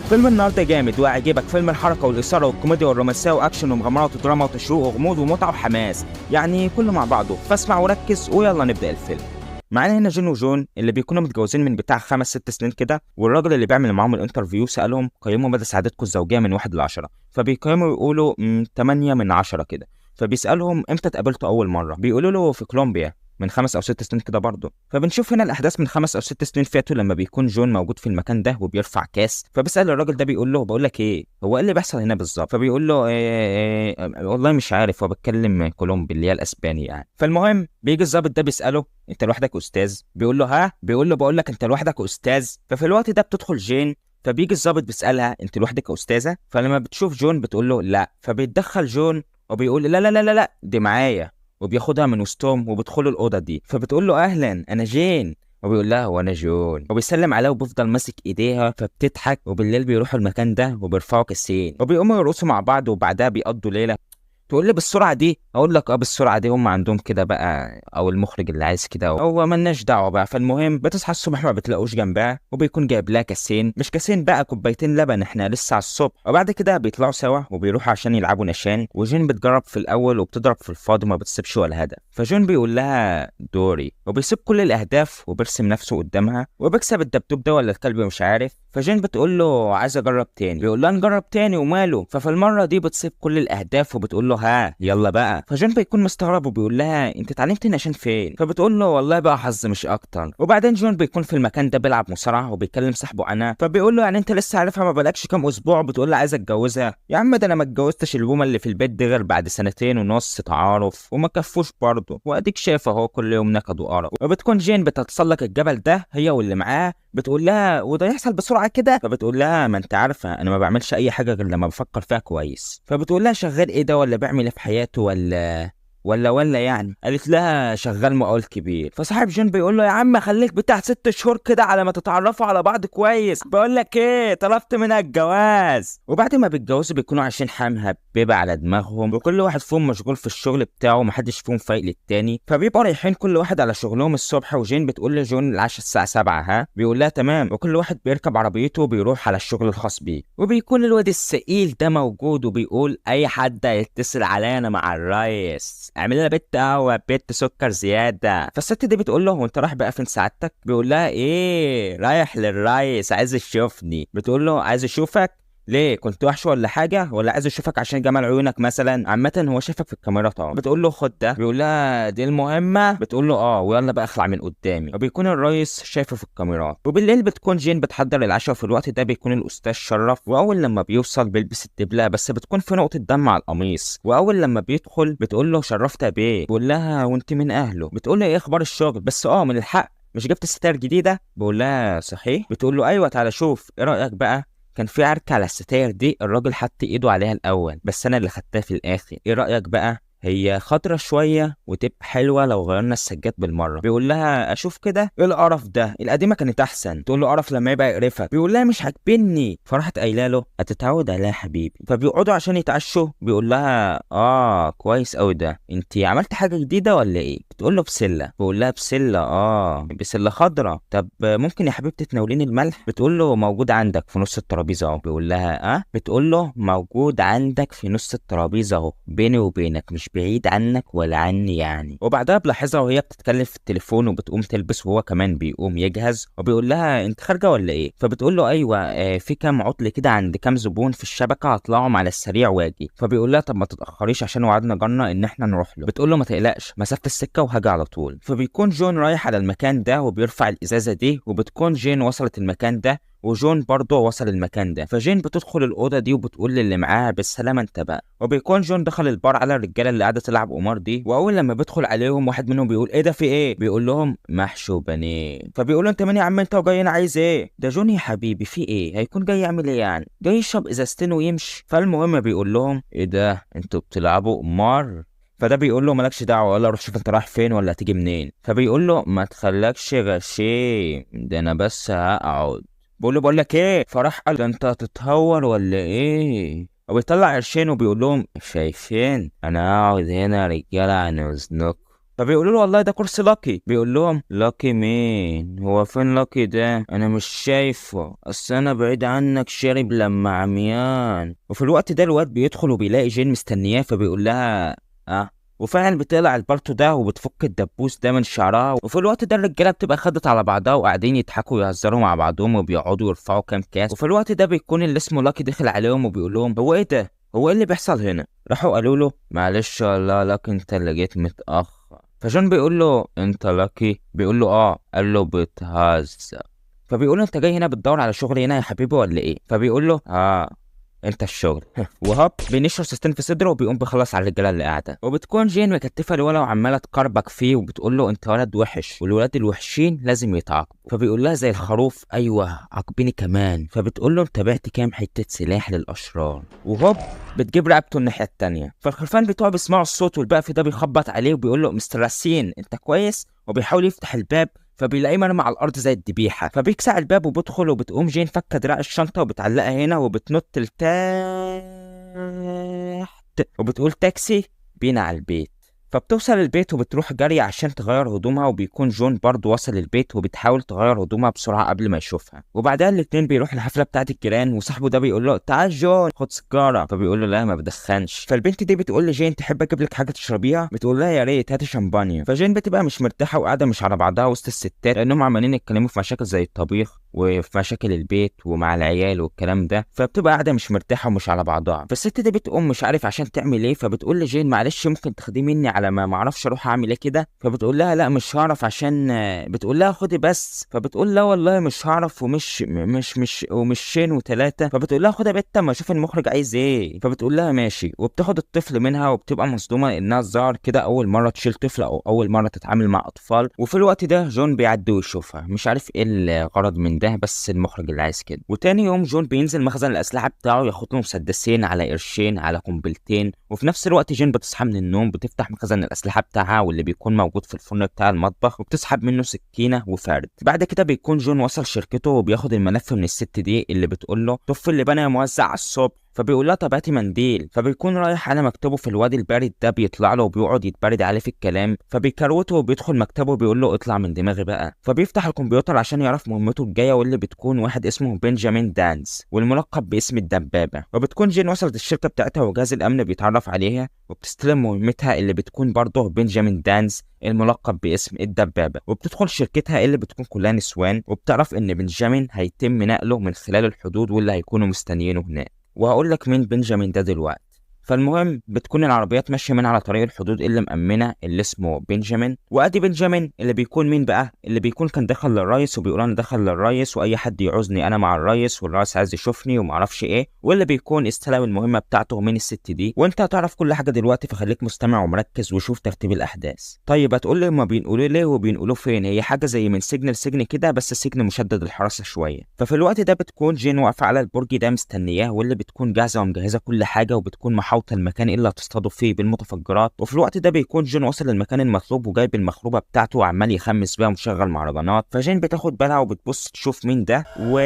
فيلم النهارده جامد وهيعجبك، فيلم الحركة والاثارة والكوميديا والرومانسيه واكشن ومغامرات ودراما وتشويق وغموض ومتعه وحماس، يعني كله مع بعضه. فاسمع وركز ويلا نبدا الفيلم. معانا هنا جين وجون اللي بيكونوا متجوزين من بتاع 5 6 سنين كده، والراجل اللي بيعمل معاهم ال interview سالهم قيموا مدى سعادتكم الزوجية من 1 ل 10، فبيقيموا يقولوا 8 من 10 كده. فبيسالهم امتى اتقابلتوا اول مرة؟ بيقولوا له في كولومبيا من 5 او 6 سنين كده برضه. فبنشوف هنا الاحداث من 5 او 6 سنين فاتوا لما بيكون جون موجود في المكان ده وبيرفع كاس. فبيسال الراجل ده بيقول له بقول لك ايه، هو ايه اللي بيحصل هنا بالظبط؟ فبيقول له إيه إيه والله مش عارف، هو بيتكلم كولومبي اللي هي الاسباني يعني. فالمهم بيجي الظابط ده بيساله انت لوحدك استاذ؟ بيقول له ها؟ بيقول له بقول لك انت لوحدك استاذ؟ ففي الوقت ده بتدخل جين، فبيجي الظابط بيسالها انت لوحدك يا استاذه؟ فلما بتشوف جون بتقول له لا. فبيتدخل جون وبيقول لا لا لا لا لا دي معايا، وبياخدها من وسطهم وبيدخلوا الاوضة دي. فبتقول له اهلا انا جين، وبيقول لها وانا جون، وبيسلم عليها وبيفضل ماسك ايديها فبتضحك. وبالليل بيروحوا المكان ده وبيرفعوا كاسين وبيقوموا يرقصوا مع بعض، وبعدها بيقضوا ليلة. تقول لي بالسرعة دي؟ اقول لك اه بالسرعة دي، هم عندهم كده بقى او المخرج اللي عايز كده، هو ملناش دعوه بقى. فالمهم بتصحى الصبح ما بتلاقوش جنبها، وبيكون جايب لها كاسين، مش كاسين بقى كوبايتين لبن، احنا لسه على الصبح. وبعد كده بيطلعوا سوا وبيروحوا عشان يلعبوا نشان، وجين بتجرب في الاول وبتضرب في الفاضي وما بتسيبش ولا هدف. فجون بيقول لها دوري، وبيسيب كل الاهداف وبيرسم نفسه قدامها وبيكسب الدبدوب ده ولا الكلب مش عارف. فجين بتقول له عايز اجرب تاني، بيقول لها نجرب تاني وماله. ففي المرة دي بتسيب كل الاهداف وبتقول له ها يلا بقى. فجون بيكون مستغرب وبيقول لها انت اتعلمت نشان فين؟ فبتقول له والله بقى حظ مش اكتر. وبعدين جون بيكون في المكان ده بيلعب مصارعه وبيكلم صاحبه انا، فبيقول له يعني انت لسه عارفها ما بقالكش كام اسبوع بتقول له عايز اتجوزها؟ يا عم ده انا ما اتجوزتش البومه اللي في البيت دي غير بعد 2.5 سنين تعارف وما كفوش برضه، واديك شايف اهو كل يوم نكد وقرف. وبتكون جين بتتسلق الجبل ده هي واللي معاها، بتقول لها وده يحصل بسرعة كده؟ فبتقول لها ما انت عارفه انا ما بعملش اي حاجة غير لما بفكر فيها كويس. فبتقول لها شغال ايه ده ولا بيعمل ايه في حياته ولا ولا ولا يعني؟ قالت لها شغال مقاول كبير. فصاحب جون بيقول له يا عم خليك بتاع 6 شهور كده على ما تتعرفوا على بعض كويس، بقول لك ايه طلبت منها الجواز. وبعد ما بيتجوزوا بيكونوا عايشين حياة مهببه على دماغهم، وكل واحد فيهم مشغول في الشغل بتاعه ومحدش فيهم فايق للتاني. فبيبقوا رايحين كل واحد على شغلهم الصبح، وجين بتقول لجون العشاء الساعة 7 ها؟ بيقول لها تمام. وكل واحد بيركب عربيته وبيروح على الشغل الخاص بيه. وبيكون الواد السئيل ده موجود وبيقول اي حد هيتصل عليا انا مع الريس، اعمل لنا بت قهوة بت سكر زيادة. فالست دي بتقول له هو انت رايح بقى فين سعادتك؟ بيقول لها ايه رايح للريس عايز يشوفني. بتقول له عايز اشوفك ليه؟ كنت وحش ولا حاجة؟ ولا عايز اشوفك عشان جمال عيونك مثلا؟ عامة هو شافك في الكاميرا طبعا. بتقول له خد ده، بيقول لها دي المهمة؟ بتقول له اه ويلا بقى اخلع من قدامي. وبيكون الريس شايفه في الكاميرات. وبالليل بتكون جين بتحضر العشاء، وفي الوقت ده بيكون الاستاذ شرف، واول لما بيوصل بيلبس الدبله بس بتكون في نقطة دم على القميص. واول لما بيدخل بتقول له شرفت يا بيه، بيقول لها وانت من اهله. بتقول له ايه اخبار الشغل؟ بس اه من الحق مش جبت ستاير جديدة؟ بقول لها صحيح؟ بتقول له ايوه تعالى شوف، ايه رايك بقى؟ كان في عركة على الستاير دي، الراجل حط ايده عليها الاول بس انا اللي خدتها في الاخر، ايه رايك بقى؟ هي خضرة شوية وتبقى حلوة لو غيرنا السجاد بالمرة. بيقول لها أشوف كده، إيه القرف ده؟ القديمة كانت أحسن. تقول له قرف لما يبقى يقرفك. بيقول لها مش عاجبني. فراحت قايله له هتتعود عليها يا حبيبي. فبيقعدوا عشان يتعشوا، بيقول لها آه كويس أوي ده، أنت عملت حاجة جديدة ولا إيه؟ بتقول له بسلة. بيقول لها بسلة؟ آه بسلة خضرة. طب ممكن يا حبيبتي تناوليني الملح؟ بتقول له موجود عندك في نص الترابيزة أهو. بيقول لها أه؟ بتقول له موجود عندك في نص الترابيزة أهو، بيني وبينك مش بعيد عنك ولا عني يعني. وبعدها بلاحظها وهي بتتكلم في التليفون وبتقوم تلبس، وهو كمان بيقوم يجهز، وبيقول لها انت خارجه ولا ايه؟ فبتقول له ايوه في كام عطل كده عند كام زبون في الشبكة هطلعهم على السريع واجي. فبيقول لها طب ما تتاخريش عشان وعدنا جارنا ان احنا نروح له. بتقول له ما تقلقش مسافة السكة وهاجي على طول. فبيكون جون رايح على المكان ده وبيرفع الازازه دي، وبتكون جين وصلت المكان ده وجون برضه وصل المكان ده. فجين بتدخل الأوضة دي وبتقول للي معاها بالسلامة انت بقى. وبيكون جون دخل البار على الرجالة اللي قاعدة تلعب قمار دي، وأول لما بيدخل عليهم واحد منهم بيقول ايه ده في ايه؟ بيقول لهم محشي وبانيه. فبيقولوا انت مين يا عم انت وجاي هنا عايز ايه؟ ده جون يا حبيبي في ايه؟ هيكون جاي يعمل ايه يعني؟ جاي يشرب ازازتين ويمشي. فالمهم بيقول لهم ايه ده انتوا بتلعبوا قمار؟ فده بيقول له مالكش دعوه، ولا روح شوف انت رايح فين ولا هتيجي منين. فبيقول له ما تخلكش غشيم، ده انا بس هقعد. بقول له بقول لك ايه؟ فراح قال ده انت هتتهور ولا ايه؟ وبيطلع قرشين وبيقول لهم شايفين انا هقعد هنا يا رجاله عن اذنكم. فبيقولوا له والله ده كرسي لاكي. بيقول لهم لاكي مين؟ هو فين لاكي ده؟ انا مش شايفه، اصل انا بعيد عنك شارب لما عميان. وفي الوقت ده الواد بيدخل وبيلاقي جين مستنياه، فبيقول لها اه، وفعلا بتقلع البالتو ده وبتفك الدبوس ده من شعرها. وفي الوقت ده الرجالة بتبقى خدت على بعضها وقاعدين يضحكوا ويهزروا مع بعضهم وبيقعدوا يرفعوا كام كاس. وفي الوقت ده بيكون اللي اسمه لاكي دخل عليهم وبيقول لهم هو ايه ده؟ هو ايه اللي بيحصل هنا؟ راحوا قالوا له معلش والله لاكي انت اللي جيت متاخر. فجون بيقول له انت لاكي؟ بيقول له اه. قال له بتهزر. فبيقول له انت جاي هنا بتدور على شغل هنا يا حبيبي ولا ايه؟ فبيقول له اه انت الشغل. وهوب بينشر سيستم في صدره وبيقوم بيخلص على الرجالة اللي قاعدة. وبتكون جين مكتفه الولا وعماله تكربك فيه وبتقول له انت ولد وحش والولاد الوحشين لازم يتعاقبوا. فبيقول لها زي الخروف ايوه عاقبيني كمان. فبتقول له انت بعت كام حتة سلاح للاشرار؟ وهوب بتجيب رقبته الناحية الثانية. فالخرفان بتوعه بيسمعوا الصوت والبقف ده بيخبط عليه وبيقول له مستر راسين انت كويس؟ وبيحاول يفتح الباب فبيلاقيه مرمى على الارض زي الذبيحة. فبيكسع الباب وبيدخل، وبتقوم جين فكه دراع الشنطة وبتعلقها هنا وبتنط لتحت وبتقول تاكسي بينا على البيت. فبتوصل البيت وبتروح جري عشان تغير هدومها، وبيكون جون برضو وصل البيت وبتحاول تغير هدومها بسرعة قبل ما يشوفها. وبعدها الاتنين بيروحوا الحفلة بتاعة الجيران، وصاحبه ده بيقول له تعال جون خد سيجارة، فبيقول له لا ما بدخنش. فالبنت دي بتقول لجين تحب اجيب لك حاجة تشربيها؟ بتقول لها يا ريت هاتي شمبانيا. فجين بتبقى مش مرتاحة وقاعدة مش على بعضها وسط الستات لانهم عمالين يتكلموا في مشاكل زي الطبيخ وفي مشاكل البيت ومع العيال والكلام ده، فبتبقى قاعدة مش مرتاحة ومش على بعضها. فالست دي بتقوم مش عارف عشان تعمل ايه، فبتقول لجين معلش ممكن تاخديه مني على ما معرفش اروح اعمل ايه كده؟ فبتقول لها لا مش هعرف عشان، بتقول لها خدي بس، فبتقول لا والله مش هعرف ومش مش مش ومشين وثلاثة. فبتقول لها خدي يا بت اما اشوف المخرج عايز ايه. فبتقول لها ماشي، وبتاخد الطفل منها وبتبقى مصدومة لانها الظاهر كده اول مرة تشيل طفل او اول مرة تتعامل مع اطفال. وفي الوقت ده جون بيعدي ويشوفها، مش عارف ايه الغرض من ده بس المخرج اللي عايز كده. وتاني يوم جون بينزل مخزن الاسلحة بتاعه ياخد له مسدسين على قرشين على قنبلتين. وفي نفس الوقت جين بتصحى من النوم بتفتح مخزن الاسلحة بتاعها واللي بيكون موجود في الفرن بتاع المطبخ، وبتسحب منه سكينة وفرد. بعد كده بيكون جون وصل شركته وبياخد الملف من الست دي اللي بتقول له طف اللي بنى موزع على الصبح. فبيقول لها طب هاتي منديل. فبيكون رايح على مكتبه في الوادي البارد ده، بيطلع له وبيقعد يتبرد عليه في الكلام، فبيكروته وبيدخل مكتبه وبيقول له اطلع من دماغي بقى. فبيفتح الكمبيوتر عشان يعرف مهمته الجاية واللي بتكون واحد اسمه بنجامين دانز والملقب باسم الدبابة. وبتكون جين وصلت الشركة بتاعتها وجهاز الامن بيتعرف عليها وبتستلم مهمتها اللي بتكون برضه بنجامين دانز الملقب باسم الدبابة. وبتدخل شركتها اللي بتكون كلها نسوان، وبتعرف ان بنجامين هيتم نقله من خلال الحدود واللي هيكونوا مستنيينه هناك. وهقول لك مين بنجامين ده دلوقتي. فالمهم بتكون العربيات ماشية من على طريق الحدود اللي مأمنه اللي اسمه بنجامين. وادي بنجامين اللي بيكون مين بقى؟ اللي بيكون كان دخل للرئيس وبيقول انا دخل للرئيس واي حد يعوزني انا مع الرئيس والرئيس عايز يشوفني ومعرفش ايه، واللي بيكون استلم المهمة بتاعته من الست دي. وانت هتعرف كل حاجة دلوقتي، فخليك مستمع ومركز وشوف ترتيب الاحداث. طيب هتقول لي هما بينقلوا ليه وبينقلوه فين؟ هي حاجة زي من سجن لسجن كده، بس سجن مشدد الحراسة شوية. ففي الوقت ده بتكون جين واقفة على البرج ده مستنياه، واللي بتكون جاهزة ومجهزه كل حاجة وبتكون محاوطه المكان اللي هتصطادوا فيه بالمتفجرات. وفي الوقت ده بيكون جون وصل للمكان المطلوب وجايب المخروبه بتاعته وعمال يخمس بيها ومشغل مهرجانات. فجين بتاخد بالها وبتبص تشوف مين ده، و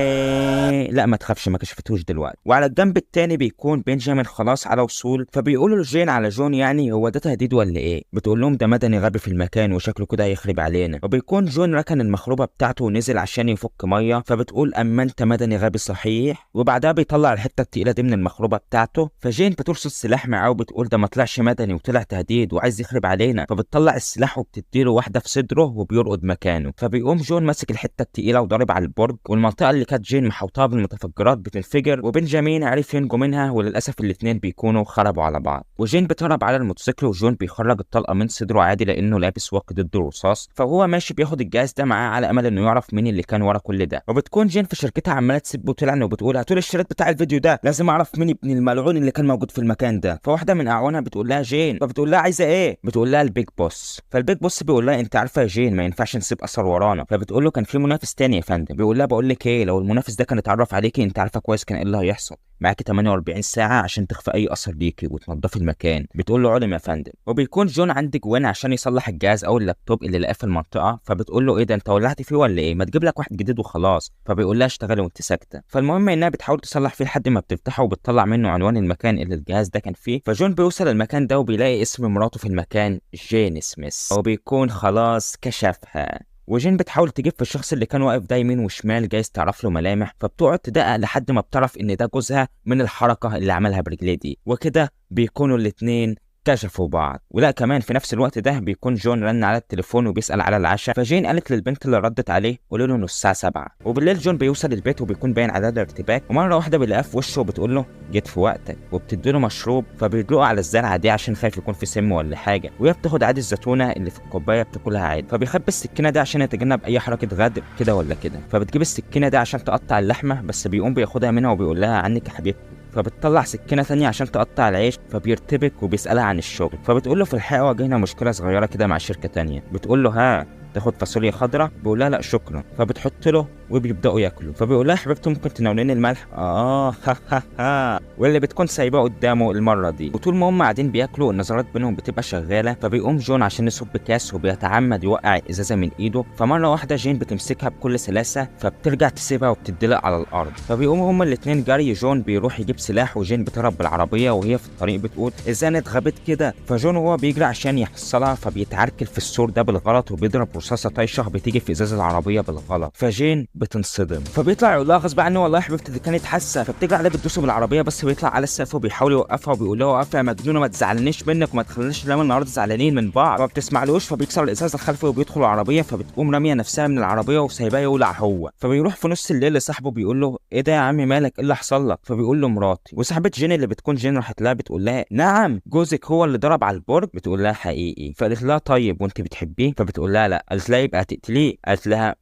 لا ما تخافش ما كشفتوش دلوقتي. وعلى الجنب التاني بيكون بنجامين خلاص على وصول، فبيقولوا لجين على جون يعني هو ده تهديد ولا ايه؟ بتقول لهم ده مدني غبي في المكان وشكله كده هيخرب علينا. وبيكون جون ركن المخروبه بتاعته ونزل عشان يفك مية، فبتقول اما انت مدني غبي صحيح. وبعدها بيطلع الحتة التقيله دي من المخروبه بتاعته. فجين بترصد سلاح معاه وبتقول ده ما طلعش مدني وطلع تهديد وعايز يخرب علينا. فبتطلع السلاح وبتديله واحدة في صدره وبيرقد مكانه. فبيقوم جون ماسك الحتة التقيله وضارب على البرج، والمنطقة اللي كانت جين محوطاها بالمتفجرات بتنفجر، وبنجامين عرف ينجو منها، وللاسف الاثنين بيكونوا خربوا على بعض. وجين بتهرب على الموتوسيكل وجون بيخرج الطلقة من صدره عادي لانه لابس واقي ضد الرصاص. فهو ماشي بياخد الجهاز ده معاه على امل انه يعرف مين اللي كان ورا كل ده. وبتكون جين في شركتها عماله تسب وتلعن وبتقول هاتولي الشريط بتاع الفيديو ده، لازم اعرف مين ابن الملعون اللي كان موجود في المكان ده. فواحدة من اعوانها بتقول لها جين، فبتقول لها عايزه ايه؟ بتقول لها ال big boss. فال big boss بيقول لها انت عارفه يا جين ما ينفعش نسيب اثر ورانا. فبتقول له كان في منافس تاني يا فندم. بيقول لها بقول لك ايه، لو المنافس ده كان اتعرف عليكي انت عارفه كويس كان ايه اللي هيحصل. معاكي 48 ساعة عشان تخفي اي اثر ليكي وتنضفي المكان. بتقول له علم يا فندم. وبيكون جون عند جوان عشان يصلح الجهاز او اللابتوب اللي لقاه في المنطقة، فبتقول له ايه ده انت ولعت فيه ولا ايه؟ ما تجيب لك واحد جديد وخلاص. فبيقول لها اشتغلي وانت ساكته. فالمهم انها بتحاول تصلح فيه لحد ما بتفتحه وبتطلع منه عنوان المكان اللي الجهاز ده كان فيه. فجون بيوصل المكان ده وبيلاقي اسم مراته في المكان جين سميث، وبيكون خلاص كشفها. وجين بتحاول تجيب في الشخص اللي كان واقف ده يمين وشمال جايز تعرف له ملامح، فبتقعد تدقق لحد ما بتعرف ان ده جوزها من الحركة اللي عملها برجليه دي، وكده بيكونوا الاتنين كشفوا بعض. ولا كمان في نفس الوقت ده بيكون جون رن على التليفون وبيسأل على العشاء، فجين قالت للبنت اللي ردت عليه قولوا له انه الساعة 7. وبالليل جون بيوصل البيت وبيكون باين على الارتباك، ومرة واحدة بيلاقيها في وشه وبتقول له جيت في وقتك، وبتدي له مشروب، فبيدلقه على الزرعه دي عشان خايف يكون في سم ولا حاجة، وهي بتاخد عادي الزيتونه اللي في الكوباية بتاكلها عادي. فبيخبي السكينة دي عشان يتجنب اي حركة غدر كده ولا كده، فبتجيب السكينة دي عشان تقطع اللحمة، بس بيقوم بياخدها منها وبيقول لها عنك يا حبيبتي. فبتطلع سكينة ثانية عشان تقطع العيش، فبيرتبك وبيسالها عن الشغل، فبتقول له في الحقيقة واجهنا مشكلة صغيرة كده مع شركة ثانية. بتقول له ها تاخد فاصوليا خضراء؟ بيقول لها لا شكرا. فبتحط له وبيبداوا ياكلوا، فبيقول لها حبيبتي ممكن تناوليني الملح؟ اه ها ها ها، واللي بتكون سايباه قدامه المرة دي. وطول ما هم قاعدين بياكلوا النظرات بينهم بتبقى شغالة، فبيقوم جون عشان يصب كاس وبيتعمد يوقع الازازه من ايده، فمره واحدة جين بتمسكها بكل سلاسة فبترجع تسيبها وبتدلق على الارض. فبيقوموا هما الاثنين جري، جون بيروح يجيب سلاح وجين بتهرب بالعربية، وهي في الطريق بتقول ازاي انا اتغبيت كده. فجون وهو بيجري عشان يحصلها فبيتعركل في السور ده بالغلط وبيضرب رصاصة طايشه بتيجي في ازاز العربية بالغلط، فجين بتنصدم. فبيطلع يقول لها غصب عنه والله يا حبيبتي دي كانت حاسه، فبتجري عليه بتدوسه بالعربية، بس بيطلع على السقف وبيحاول يوقفها وبيقول لها وقفي يا مجنونة ما تزعلنيش منك وما تخليناش ننام النهارده زعلانين من بعض. فما بتسمعلوش، فبيكسر الازاز الخلفي وبيدخل العربية، فبتقوم راميه نفسها من العربية وسايباه يولع هو. فبيروح في نص الليل لصاحبه بيقول له ايه ده يا عمي مالك ايه اللي حصل لك؟ فبيقول له مراتي. وصاحبه جين اللي بتكون جين راحت لها بتقول لها نعم جوزك هو اللي ضرب على البرج؟ بتقول لها حقيقي. فقالت لها طيب وانت بتحبيه؟ فبتقول لها لا. قالت لها يبقى هتقتليه؟ قالت لها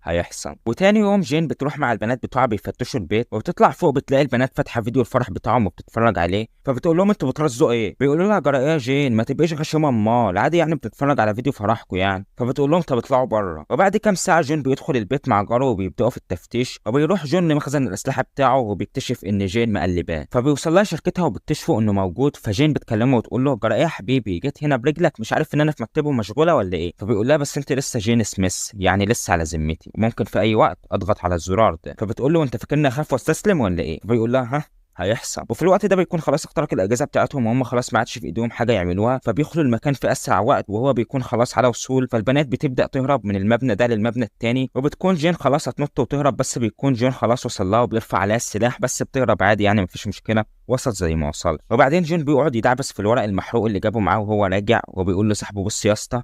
هيحصل. وتاني يوم جين بتروح مع البنات بتوعها بيفتشوا البيت، وبتطلع فوق بتلاقي البنات فاتحة فيديو الفرح بتاعهم وبتتفرج عليه، فبتقول لهم انتوا بترزوا ايه؟ بيقولوا لها جرى ايه يا جين ما تبقيش غشيمه امال عادي يعني بتتفرج على فيديو فرحكم يعني. فبتقول لهم طب اطلعوا بره. وبعد كام ساعة جون بيدخل البيت مع جاره وبيبداوا في التفتيش، وبيروح جون لمخزن الاسلحة بتاعه وبيكتشف ان جين مقلباه، فبيوصل لها شركتها وبتكتشفوا انه موجود. فجين بتكلمه وتقول له جرى ايه يا حبيبي جيت هنا برجلك مش عارف ان انا في مكتبه مشغولة ولا ايه؟ فبيقول لها بس انت لسه جين سميث يعني لسه على ذمتي ممكن في اي وقت اضغط على الزرار ده. فبتقول له انت فاكرني اخاف واستسلم ولا ايه؟ فبيقول لها ها هيحصل. وفي الوقت ده بيكون خلاص اخترق الاجهزة بتاعتهم وهم خلاص ما عادش في ايديهم حاجة يعملوها، فبيخلوا المكان في اسرع وقت وهو بيكون خلاص على وصول. فالبنات بتبدا تهرب من المبنى ده للمبنى الثاني، وبتكون جين خلاص هتنط وتهرب، بس بيكون جون خلاص وصل لها وبيرفع عليها السلاح، بس بتهرب عادي يعني مفيش مشكلة، وصل زي ما وصل. وبعدين جون بيقعد يدعبس في الورق المحروق اللي جابه معاه وهو راجع، وبيقول لصاحبه بص يا اسطى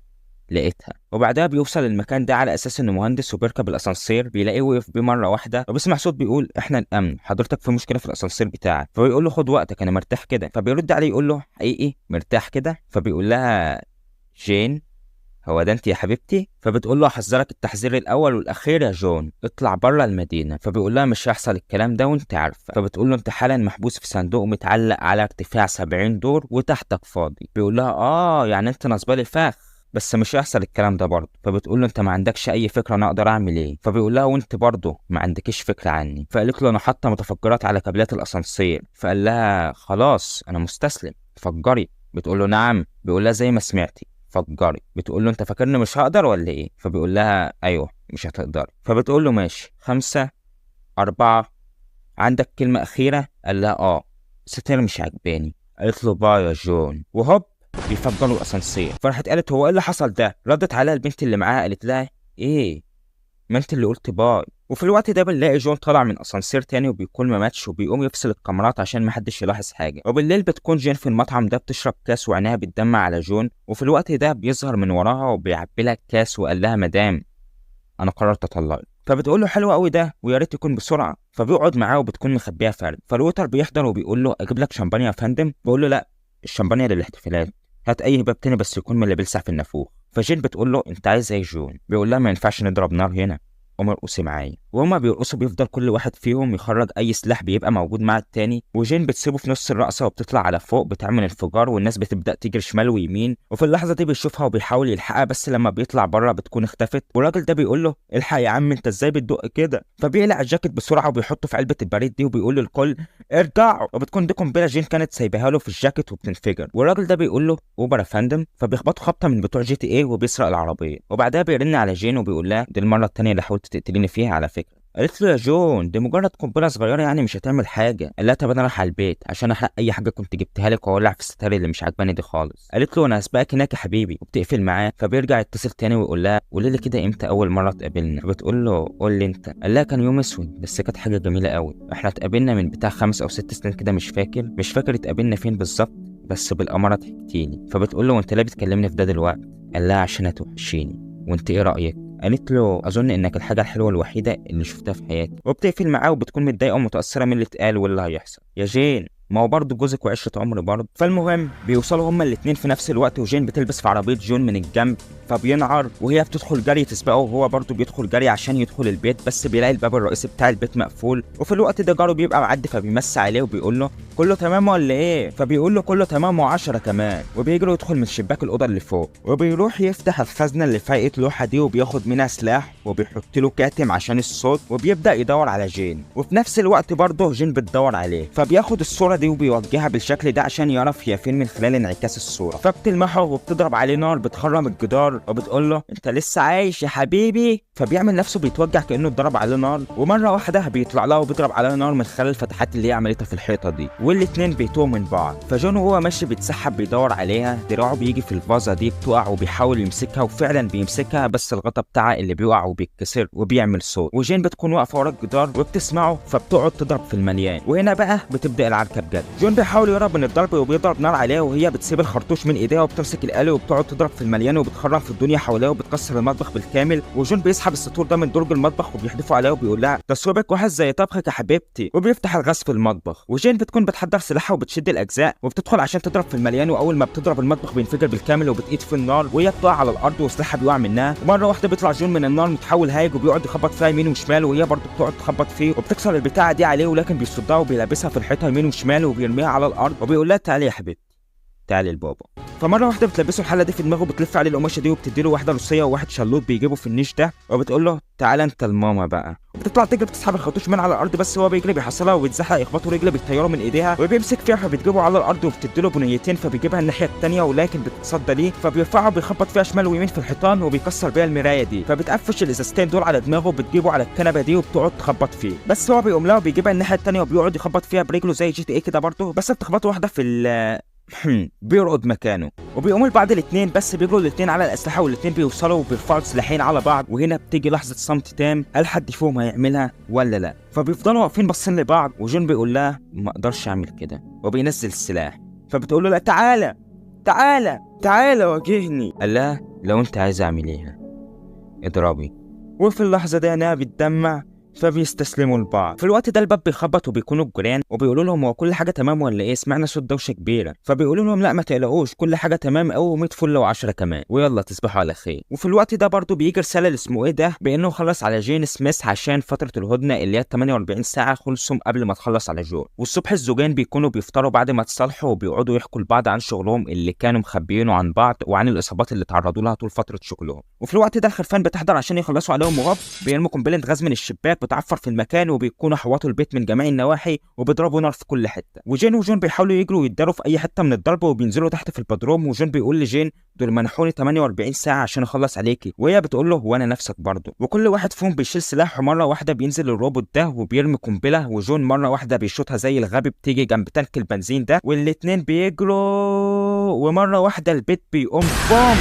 لقيتها. وبعدها بيوصل المكان ده على اساس انه مهندس وبيركب الاسانسير، بيلاقيه وقف بيه مرة واحدة وبيسمع صوت بيقول احنا الامن حضرتك في مشكلة في الاسانسير بتاعك. فبيقول له خد وقتك انا مرتاح كده. فبيرد عليه يقول له حقيقي مرتاح كده؟ فبيقول لها جين هو ده انت يا حبيبتي؟ فبتقول له احذرك التحذير الاول والاخير يا جون اطلع بره المدينة. فبيقول لها مش هيحصل الكلام ده وانت عارفه. فبتقول له انت حالا محبوس في صندوق متعلق على ارتفاع 70 دور وتحتك فاضي. بيقول لها اه يعني انت نصبالي فخ بس مش هيحصل الكلام ده برضه. فبتقول له انت ما عندكش اي فكرة انا اقدر اعمل ايه. فبيقول لها وانت برضه ما عندكش فكرة عني. فقالت له انا حاطه متفجرات على كابلات الاسانسير. فقال لها خلاص انا مستسلم فجري. بتقول له نعم. بيقول لها زي ما سمعتي فجري. بتقول له انت فاكرني مش هقدر ولا ايه؟ فبيقول لها ايوه مش هتقدر. فبتقول له ماشي 5 4 عندك كلمة اخيرة؟ قال لها اه ستير مش عجباني. قالت له bye يا جون. وهوب بيفجروا الاسانسير. فراحت قالت هو ايه اللي حصل ده؟ ردت عليها البنت اللي معاها قالت لها ايه ما انت اللي قلت bye. وفي الوقت ده بنلاقي جون طالع من اسانسير تاني وبيكون ما ماتش، وبيقوم يفصل الكاميرات عشان ما حدش يلاحظ حاجة. وبالليل بتكون جين في المطعم ده بتشرب كاس وعينيها بتدمع على جون، وفي الوقت ده بيظهر من وراها وبيعبي لها الكاس وقال لها مدام انا قررت اطلقك. فبتقول له حلو قوي ده ويا ريت يكون بسرعة. فبيقعد معاه وبتكون مخبيه فرد. فال waiter بيحضر وبيقول له اجيب لك شمبانيا يا فندم؟ بيقول له لا الشمبانيا للاحتفالات، هات اي هباب تاني بس يكون من اللي بيلسع في النافوخ. فجين بتقول له انت عايز ايه جون؟ بيقول لها ما ينفعش نضرب نار هنا. قوم ارقصي معايا. وهما بيرقصوا بيفضل كل واحد فيهم يخرج اي سلاح بيبقى موجود مع التاني، وجين بتسيبه في نص الرقصة وبتطلع على فوق بتعمل انفجار، والناس بتبدا تجري شمال ويمين. وفي اللحظة دي بيشوفها وبيحاول يلحقها، بس لما بيطلع بره بتكون اختفت. والراجل ده بيقول له الحق يا عم انت ازاي بتدق كده؟ فبيقلع الجاكيت بسرعة وبيحطه في علبة البريد دي وبيقول للكل ارجعوا، وبتكون دي قنبلة جين كانت سايباها له في الجاكيت وبتنفجر. والراجل ده بيقول له اوبر يا فندم، فبيخبطوا خبطه من بتوع GTA وبيسرق العربية. وبعدها بيرن على جين وبيقول لها دي المرة الثانية اللي حاولت تقتليني فيها على فكرة. قالت له يا جون دي مجرد قنبلة صغيرة يعني مش هتعمل حاجة. قال لها طب انا رايح على البيت عشان احرق اي حاجة كنت جبتها لك واولع في الستار اللي مش عجباني دي خالص. قالت له انا هسبقك هناك يا حبيبي، وبتقفل معاه. فبيرجع يتصل تاني ويقول لها قولي لي كده امتى اول مرة اتقابلنا؟ فبتقول له قول لي انت. قال لها كان يوم اسود بس كانت حاجة جميلة قوي، احنا اتقابلنا من بتاع 5 أو 6 سنين كده، مش فاكر اتقابلنا فين بالظبط، بس بالاماره ضحكتيني. فبتقول له وانت ليه بتكلمني في ده دلوقتي؟ قال لها عشان هتوحشيني، وانت ايه رايك؟ قالت له اظن انك الحاجة الحلوة الوحيدة اللي شفتها في حياتي. وبتقفل معاه وبتكون متضايقة ومتاثره من اللي اتقال واللي هيحصل. يا جين ما هو برضه جوزك وعشرة عمر برضه. فالمهم بيوصلوا هما الاثنين في نفس الوقت، وجين بتلبس في عربية جون من الجنب فبينعر، وهي بتدخل جري تسبقه، وهو برضه بيدخل جري عشان يدخل البيت، بس بيلاقي الباب الرئيسي بتاع البيت مقفول. وفي الوقت ده جاره بيبقى معدي فبيمس عليه وبيقول له كله تمام ولا ايه؟ فبيقول له كله تمام و10 كمان. وبيجري يدخل من شباك الاوضة اللي فوق، وبيروح يفتح الخزنة اللي فيها لوحة دي وبياخد منها سلاح وبيحط له كاتم عشان الصوت، وبيبدا يدور على جين. وفي نفس الوقت برضه جين بتدور عليه، فبياخد الصورة دي وبيوجهها بالشكل ده عشان يعرف هي فين من خلال انعكاس الصورة. فبتلمحه وبتضرب عليه نار بتخرم الجدار وبتقول له انت لسه عايش يا حبيبي؟ فبيعمل نفسه بيتوجع كانه اتضرب عليه نار، ومرة واحدة بيطلع لها وبيضرب عليها نار من خلال الفتحات اللي هي عملتها في الحيطة دي، والاثنين بيتوه من بعض. فجون وهو ماشي بيتسحب بيدور عليها، دراعه بيجي في الفازة دي بتقع وبيحاول يمسكها، وفعلا بيمسكها بس الغطا بتاعها اللي بيقع وبيتكسر وبيعمل صوت. وجين بتكون واقفة ورا الجدار وبتسمعه، فبتقعد تضرب في المليان. وهنا بقى بتبدا العركه بجد. جون بيحاول يهرب من الضرب وبيضرب نار عليها، وهي بتسيب الخرطوش من ايديها وبتمسك الآلة وبتقعد تضرب في المليان وبتخرم في الدنيا حواليها وبتكسر المطبخ بالكامل. وجون بيسحب السطور ده من درج المطبخ وبيحدفه عليها وبيقول لها تصويبك وحش زي طبخك يا حبيبتي، وبيفتح الغاز في المطبخ. وجين بتكون بتحضر سلاحها وبتشد الاجزاء وبتدخل عشان تضرب في المليان، واول ما بتضرب المطبخ بينفجر بالكامل وبتقيد في النار، وهي بتقع على الارض وسلاحها بيقع منها. ومرة واحدة بيطلع جون من النار متحول هايج وبيقعد يخبط فيها يمين وشمال، وهي برضه بتقعد تخبط فيه وبتكسر البتاعه دي عليه، ولكن بيصدها وبيلبسها في الحيطة يمين وشمال وبيرميها على الارض وبيقول لها تعالي يا حبيبتي تعالي لبابا. فمره واحدة بتلبسه الحلة دي في دماغه، بتلف عليه القماشه دي وبتدي له واحدة روسية وواحد شلوط بيجيبه في النيش ده، وبتقول له تعالى انت لماما بقى. وبتطلع تجري بتسحب الخرطوش من على الارض، بس هو بيجري بيحصلها وبيتزحلق يخبطه رجله بيطيره من ايديها وبيمسك فيها فبتجيبه على الارض وبتدي له بنيتين فبيجيبها الناحية الثانية ولكن بتتصدى ليه، فبيرفعه بيخبط فيها شمال ويمين في الحيطان وبيكسر بيها المراية دي، فبتقفش الازازتين دول على دماغه وبتجيبه على الكنبة دي وبتقعد تخبط فيه، بس هو بيقوم لها وبيجيبها الناحية الثانية وبيقعد يخبط فيها برجله زي GTA كده برضه، بس بتخبطه واحدة في بيرقد مكانه. وبيقوموا لبعض الاثنين، بس بيجروا الاثنين على الاسلحة والاثنين بيوصلوا وبيرفعوا السلاحين على بعض. وهنا بتيجي لحظة صمت تام، هل حد فيهم هيعملها ولا لا؟ فبيفضلوا واقفين باصين لبعض، وجون بيقول لها ما اقدرش اعمل كده وبينزل السلاح. فبتقول له لا تعالى تعالى تعالى واجهني. قال لها لو انت عايز اعمليها اضربي. وفي اللحظة دي عينيها بتدمع فبيستسلموا لبعض. في الوقت ده الباب بيخبط وبيكونوا الجيران وبيقولوا لهم هو كل حاجة تمام ولا ايه؟ سمعنا صوت دوشه كبيرة. فبيقولوا لهم لا ما تقلقوش كل حاجة تمام قوي و100 فل و10 كمان، ويلا تصبحوا على خير. وفي الوقت ده برضو بيجي رسالة اللي اسمه ايه ده بانه خلص على جين سميث عشان فترة الهدنة اللي هي 48 ساعة خلصوا قبل ما تخلص على جون. والصبح الزوجين بيكونوا بيفطروا بعد ما تصالحوا وبيقعدوا يحكوا لبعض عن شغلهم اللي كانوا مخبيينه عن بعض وعن الاصابات اللي تعرضوا لها طول فترة شغلهم. وفي الوقت ده الخرفان بتحضر عشان يخلصوا عليهم وهوب بيرموا قنبلة غاز من الشباك بتعفر في المكان، وبيكونوا حواطوا البيت من جميع النواحي وبيضربوا نار في كل حتة. وجين وجون بيحاولوا يجروا ويتداروا في اي حتة من الضرب وبينزلوا تحت في البدروم. وجون بيقول لجين دول منحوني 48 ساعة عشان اخلص عليكي، وهي بتقول له وانا نفسك برضه. وكل واحد فيهم بيشيل سلاح، ومرة واحدة بينزل الروبوت ده وبيرمي قنبلة، وجون مرة واحدة بيشوطها زي الغبي بتيجي جنب تانك البنزين ده، والاثنين بيجروا ومرة واحدة البيت بيقوم بوم،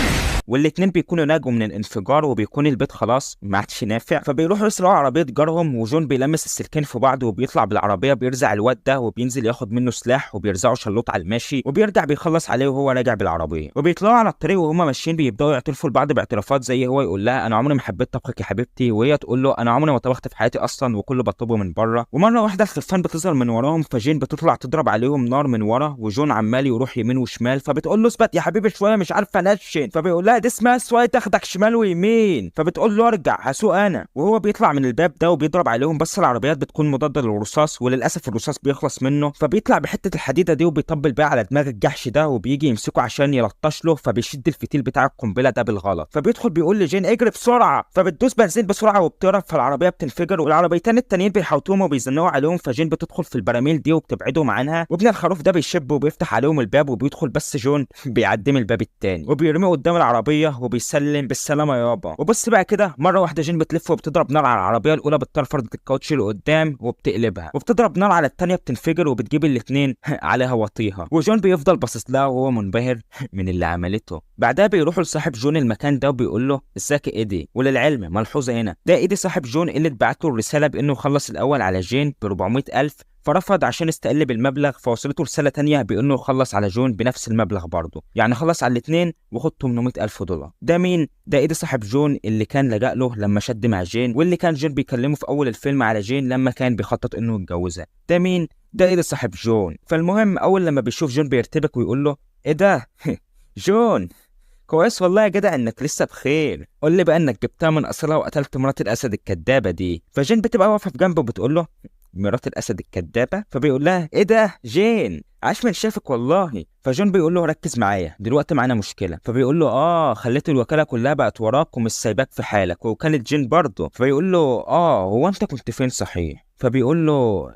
والاثنين بيكونوا ناجوا من الانفجار وبيكون البيت خلاص ما عادش نافع. فبيروحوا يسرقوا عربية جارهم، وجون بيلمس السلكين في بعض وبيطلع بالعربية بيرزع الواد ده وبينزل ياخد منه سلاح وبيرزعه شلوط على الماشي وبيرجع بيخلص عليه وهو راجع بالعربية. وبيطلعوا على الطريق وهما ماشيين بيبداوا يعترفوا لبعض باعترافات، زي هو يقول لها انا عمري ما حبيت طبخك يا حبيبتي، وهي تقول له انا عمري ما طبخت في حياتي اصلا وكله بطلبه من بره. ومرة واحدة الخرفان بتظهر من وراهم، فجين بتطلع تضرب عليهم نار من ورا، وجون عمال يروح يمين وشمال، فبتقول له اثبت يا حبيبي شوية مش عارفه انشن، فبيقول لها لا دي اسمها سواقة تاخدك شمال ويمين. فبتقول له ارجع هسوق انا، وهو بيطلع من الباب ده وبيضرب عليهم، بس العربيات بتكون مضادة للرصاص وللاسف الرصاص بيخلص منه، فبيطلع بحته الحديدة دي وبيطبل بيها على دماغ الجحش ده، وبيجي يمسكه عشان يلطش له، فبيشد الفتيل بتاع القنبلة ده بالغلط. فبيدخل بيقول لجين اجري بسرعة، فبتدوس بنزين بسرعة وبتهرب، فالعربيه بتنفجر والعربيتين التانيين بيحاوطوهم وبيزنقوا عليهم، فجين بتدخل في البراميل دي وبتبعدهم عنها، وابن الخروف ده بيشب وبيفتح عليهم الباب وبيدخل، بس جون بيعدي من الباب التاني وبيرميه قدام العربية وبيسلم بالسلامة يابا. وبص بقى كده مرة واحدة جين بتلف وبتضرب نار على العربية الاولى، بتطير فردة الكاوتش اللي قدام وبتقلبها، وبتضرب نار على الثانية بتنفجر وبتجيب الاثنين عليها وطيها، وجون بيفضل باصص لها وهو منبهر من اللي عملته. بعدها بيروحوا لصاحب جون المكان ده وبيقول له ازيك يا ايدي، وللعلم ملحوظة هنا ده ايدي صاحب جون اللي اتبعت له الرسالة بانه خلص الاول على جين ب 400,000، فرفض عشان استقل بالمبلغ، فوصلته رسالة تانية بانه خلص على جون بنفس المبلغ برضه، يعني خلص على الاثنين وخد $800,000. ده مين؟ ده ايدي صاحب جون اللي كان لجأ له لما شد مع جين، واللي كان جون بيكلمه في اول الفيلم على جين لما كان بيخطط انه يتجوزها. ده مين؟ ده ايدي صاحب جون. فالمهم اول لما بيشوف جون بيرتبك ويقول له ايه ده جون، كويس والله يا جدع انك لسه بخير، قول لي بقى انك جبتها من اصلها وقتلت مرات الاسد الكدابه دي. فجين بتبقى واقفة في جنبه وبتقول له مرات الاسد الكدابه؟ فبيقول لها ايه ده جين، عاش من شافك والله. فجون بيقول له ركز معايا دلوقتي معانا مشكلة. فبيقول له خليت الوكالة كلها بقت وراك ومش سايباك في حالك، ووكاله جين برضه. فبيقول له هو انت كنت فين صحيح؟ فبيقول له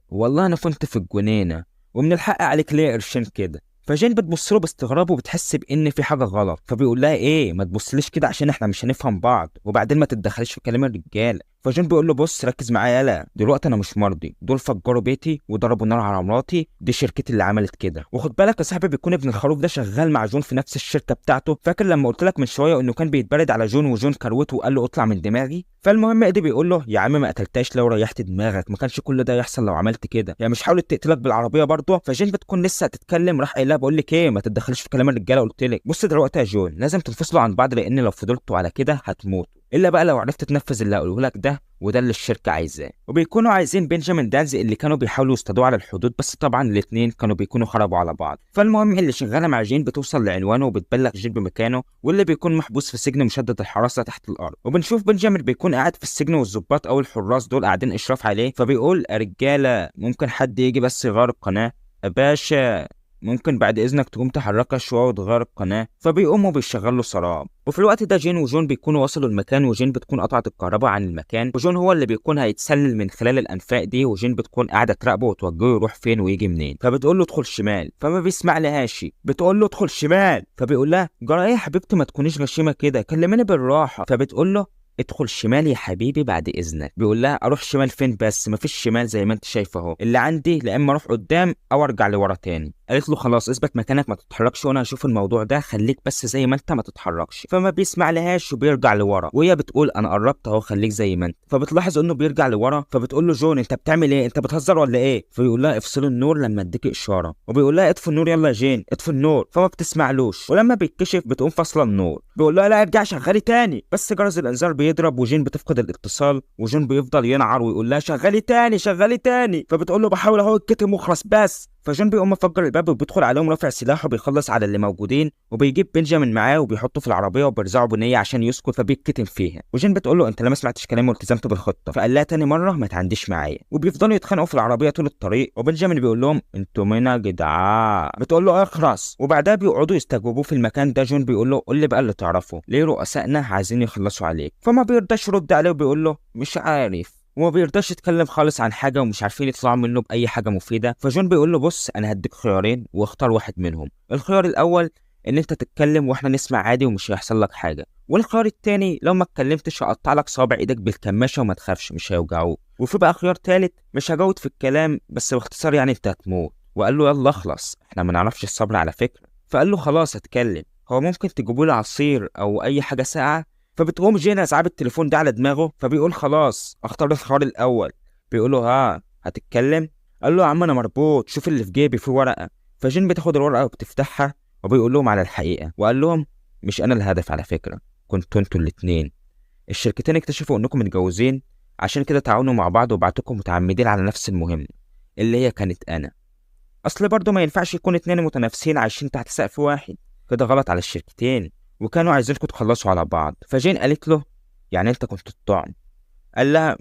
والله انا كنت في الجنينة، ومن الحق عليك ليه قرشين كده. فجين بتبص له باستغراب وبتحس بان في حاجة غلط، فبيقول لها ايه ما تبصليش كده عشان احنا مش هنفهم بعض، وبعدين ما تتدخليش في كلام الرجالة. فجون بيقول له بص ركز معايا، يالا دلوقتي انا مش مرضي، دول فجروا بيتي وضربوا نار على مراتي، دي شركتي اللي عملت كده. وخد بالك يا صاحبي بيكون ابن الخروف ده شغال مع جون في نفس الشركة بتاعته. فاكر لما قلت لك من شوية انه كان بيتبرد على جون وجون كروته وقال له اطلع من دماغي؟ فالمهم ايدي بيقول له يا عم ما قتلتهاش لو ريحت دماغك، ما كانش كل ده يحصل لو عملت كده، يعني مش حاولت تقتلك بالعربية برضه. فجين بتكون لسه هتتكلم، راح قايل لها بقول لك ايه ما تتدخليش في كلام الرجالة، قلت لك بص دلوقتي يا جون لازم تنفصلوا عن بعض، لان لو فضلتوا على كده هتموتوا، الا بقى لو عرفت تنفذ اللي هقوله لك ده، وده اللي الشركة عايزاه. وبيكونوا عايزين بنجامين دانز اللي كانوا بيحاولوا يصطادوه على الحدود، بس طبعا الاثنين كانوا بيكونوا خربوا على بعض. فالمهم اللي شغالة مع جين بتوصل لعنوانه وبتبلغ جين بمكانه، واللي بيكون محبوس في سجن مشدد الحراسة تحت الارض. وبنشوف بنجامين بيكون قاعد في السجن والظباط او الحراس دول قاعدين اشراف عليه، فبيقول يا رجاله ممكن حد يجي بس يغير القناة؟ يا باشا ممكن بعد اذنك تقوم تحركها شوية وتغير القناة؟ فبيقوموا بيشغلوا سراب. وفي الوقت ده جين وجون بيكونوا وصلوا المكان، وجين بتكون قطعت الكهرباء عن المكان، وجون هو اللي بيكون هيتسلل من خلال الانفاق دي، وجين بتكون قاعدة تراقبه وتوجهه يروح فين ويجي منين. فبتقول له ادخل شمال، فما بيسمع لهاش، بتقول له ادخل شمال، فبيقول لها جرى ايه يا حبيبتي ما تكونيش غشيمه كده، كلميني بالراحة. فبتقول له ادخل شمال يا حبيبي بعد اذنك. بيقول لها اروح شمال فين بس، مفيش شمال زي ما انت شايفه اهو، اللي عندي لا اما اروح قدام او ارجع لورا تاني. قالت له خلاص اثبت مكانك ما تتحركش وانا هشوف الموضوع ده، خليك بس زي ما انت ما تتحركش. فما بيسمع لهاش وبيرجع لورا، وهي بتقول انا قربت اهو خليك زي ما انت. فبتلاحظ انه بيرجع لورا، فبتقول له جون انت بتعمل ايه، انت بتهزر ولا ايه؟ فبيقول لها افصلي النور لما اديك اشارة، وبيقول لها اطفي النور يلا يا جين اطفي النور. فما بتسمعلوش، ولما بيتكشف بتقوم فاصلة النور. بيقول لها لا ارجع شغالي تاني، بس جرس الانذار بيضرب وجين بتفقد الاتصال، وجون بيفضل ينعر ويقول لها شغالي تاني شغالي تاني. فبتقول له بحاول اهو الكتم واخلص بس. فجون بيقوم مفجر الباب وبيدخل عليهم رافع سلاحه وبيخلص على اللي موجودين، وبيجيب بنجامين معاه وبيحطه في العربية وبيرزعه بنيه عشان يسكت، فبيتكتم فيها. وجين بتقول له انت لما سمعتش كلامي والتزمت بالخطة، فقال لها تاني مرة ما تعنديش معايا. وبيفضلوا يتخانقوا في العربية طول الطريق، وبنجامين بيقول لهم انتوا مين يا جدعان؟ بتقول له اخرس. وبعدها بيقعدوا يستجوبوه في المكان ده. جون بيقول له قول لي بقى اللي تعرفه، ليه رؤسائنا عايزين يخلصوا عليك؟ فما بيرضاش يرد عليه وبيقول له مش عارف، وما بيرضاش يتكلم خالص عن حاجة ومش عارفين يطلعوا منه باي حاجة مفيدة. فجون بيقول له بص انا هديك خيارين واختار واحد منهم، الخيار الاول ان انت تتكلم واحنا نسمع عادي ومش هيحصل لك حاجة، والخيار التاني لو ما اتكلمتش هقطع لك صابع ايدك بالكماشه وما تخافش مش هيوجعوك. وفي بقى خيار تالت مش هجود في الكلام بس باختصار يعني انت هتموت. وقال له يلا اخلص احنا ما نعرفش الصبر على فكرة. فقال له خلاص هتكلم، هو ممكن تجيبوا لي عصير او اي حاجة ساقعه؟ فبتقوم جينا سحب التليفون ده على دماغه، فبيقول خلاص اختار الخيار الاول. بيقول له ها هتتكلم؟ قال له يا عم انا مربوط، شوف اللي في جيبي في ورقة. فجين بتاخد الورقة وبتفتحها وبيقول لهم على الحقيقة، وقال لهم مش انا الهدف على فكرة، كنتوا انتوا الاثنين، الشركتين اكتشفوا انكم متجوزين عشان كده تعاونوا مع بعض وبعتكم متعمدين على نفس المهمة اللي هي كانت انا. اصل برضه ما ينفعش يكون اتنين متنافسين عايشين تحت سقف واحد، كده غلط على الشركتين. وكانوا عايزينكم تخلصوا على بعض. فجين قالت له يعني انت كنت الطعم؟ قال لها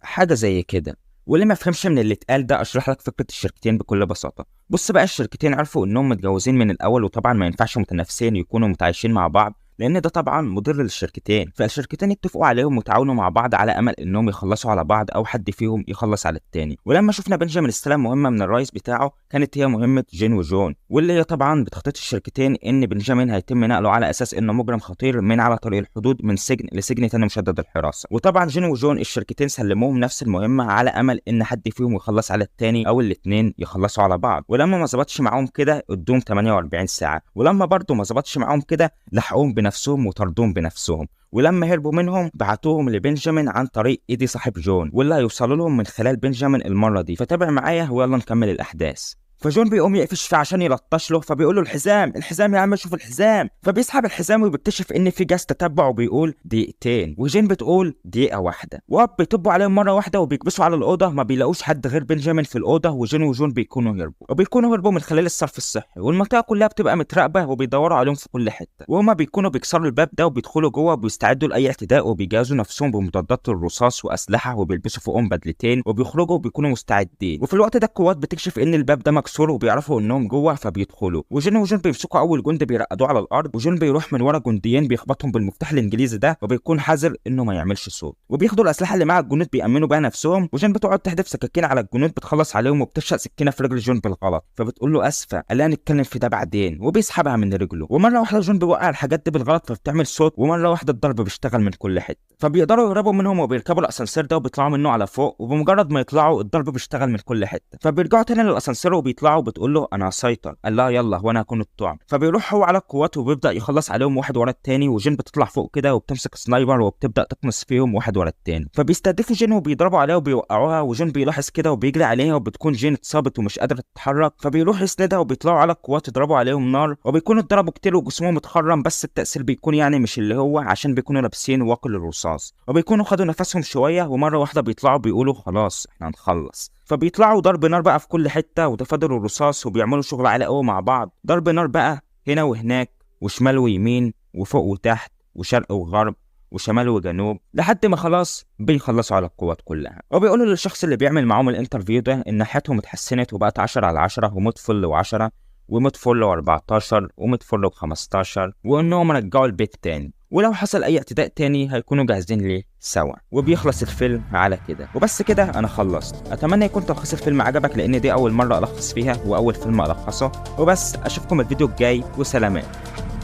حاجة زي كده. واللي ما فهمش من اللي اتقال ده اشرح لك فكرة الشركتين بكل بساطة. بص بقى، الشركتين عرفوا انهم متجوزين من الاول، وطبعا ما ينفعش متنافسين يكونوا متعايشين مع بعض لان ده طبعا مضر للشركتين. فالشركتين اتفقوا عليهم وتعاونوا مع بعض على امل انهم يخلصوا على بعض او حد فيهم يخلص على التاني. ولما شفنا بنجامين استلم مهمة من الرئيس بتاعه كانت هي مهمة جين وجون، واللي هي طبعا بتخطيط الشركتين ان بنجامين هيتم نقله على اساس انه مجرم خطير من على طريق الحدود من سجن لسجن تاني مشدد الحراسة. وطبعا جين وجون الشركتين سلموهم نفس المهمة على امل ان حد فيهم يخلص على التاني او الاثنين يخلصوا على بعض. ولما ما ظبطش معاهم كده ادوهم 48 ساعة، ولما برضه ما ظبطش معاهم كده لحقوهم بنفسهم وطردوهم بنفسهم. ولما هربوا منهم بعتوهم لبنجامين عن طريق ايدي صاحب جون، واللي هيوصلوا لهم من خلال بنجامين المرة دي. فتابع معايا ويلا نكمل الاحداث. فجون بيقوم يقفش فيه عشان يلطش له، فبيقول له الحزام الحزام يا عم شوف الحزام. فبيسحب الحزام وبيكتشف ان في جهاز تتبع وبيقول دقيقتين، وجين بتقول دقيقة واحدة. واب بيطبوا عليهم مرة واحدة وبيكبسوا على الاوضة، ما بيلاقوش حد غير بنجامين في الاوضة، وجين وجون بيكونوا هربوا، وبيكونوا هربوا من خلال الصرف الصحي، والمنطقة كلها بتبقى متراقبه وبيدوروا عليهم في كل حتة. وهما بيكونوا بيكسروا الباب ده وبيدخلوا جوه وبيستعدوا لاي اعتداء، وبيجهزوا نفسهم بمضادات الرصاص واسلحه، وبيلبسوا فوقهم بدلتين وبيخرجوا وبيكونوا مستعدين. وفي الوقت ده القوات بتكشف ان الباب ده مكسور وبيعرفوا انهم جوه فبيدخلوا، وجين وجون بيمسكوا اول جند بيرقدوه على الارض، وجون بيروح من ورا جنديين بيخبطهم بالمفتاح الانجليزي ده، وبيكون حذر انه ما يعملش صوت. وبياخدوا الاسلحة اللي مع الجنود بيأمنوا بيها نفسهم، وجين بتقعد تحدف سكاكين على الجنود بتخلص عليهم، وبتشق سكينة في رجل جون بالغلط، فبتقول له اسفه، قال لها نتكلم في ده بعدين، وبيسحبها من رجله. ومرة واحدة جون بيوقع الحاجات دي بالغلط فبتعمل صوت، ومرة واحدة الضرب بيشتغل من كل حتة، فبيقدروا يهربوا منهم وبيركبوا الاسانسير ده وبيطلعوا منه على فوق. وبمجرد ما يطلعوا الضرب بيشتغل من كل حتة، فبيرجعوا تاني للاسانسير وبيطلعوا، وبتقول له انا هسيطر، قال لها يلا وانا هكون الطعم. فبيروح هو على القوات وبيبدا يخلص عليهم واحد ورا التاني، وجين بتطلع فوق كده وبتمسك sniper وبتبدا تقنص فيهم واحد ورا التاني. فبيستهدفوا جين وبيضربوا عليها وبيوقعوها، وجين بيلاحظ كده وبيجري عليها، وبتكون جين اتصابت ومش قادرة تتحرك، فبيروح يسندها وبيطلعوا على القوات يضربوا عليهم نار، وبيكونوا اتضربوا كتير وجسمهم اتخرم، بس التاثير بيكون يعني مش اللي هو عشان بيكونوا لابسين واقي للرصاص، وبيكونوا خدوا نفسهم شوية. ومرة واحدة بيطلعوا بيقولوا خلاص احنا هنخلص، فبيطلعوا ضرب نار بقى في كل حتة وتفادلوا الرصاص، وبيعملوا شغل عالي قوي مع بعض، ضرب نار بقى هنا وهناك وشمال ويمين وفوق وتحت وشرق وغرب وشمال وجنوب، لحد ما خلاص بيخلصوا على القوات كلها. وبيقولوا للشخص اللي بيعمل معاهم ال interview ده ان حياتهم اتحسنت وبقت 10 على 10 وموت فل و10 وموت فل و14 وموت فل و15، وانهم رجعوا البيت تاني، ولو حصل اي اعتداء تاني هيكونوا جاهزين ليه سوا. وبيخلص الفيلم على كده. وبس كده انا خلصت. اتمنى يكون تلخيص الفيلم عجبك، لان دي اول مرة الخص فيها واول فيلم الخصه. وبس اشوفكم الفيديو الجاي، وسلامات.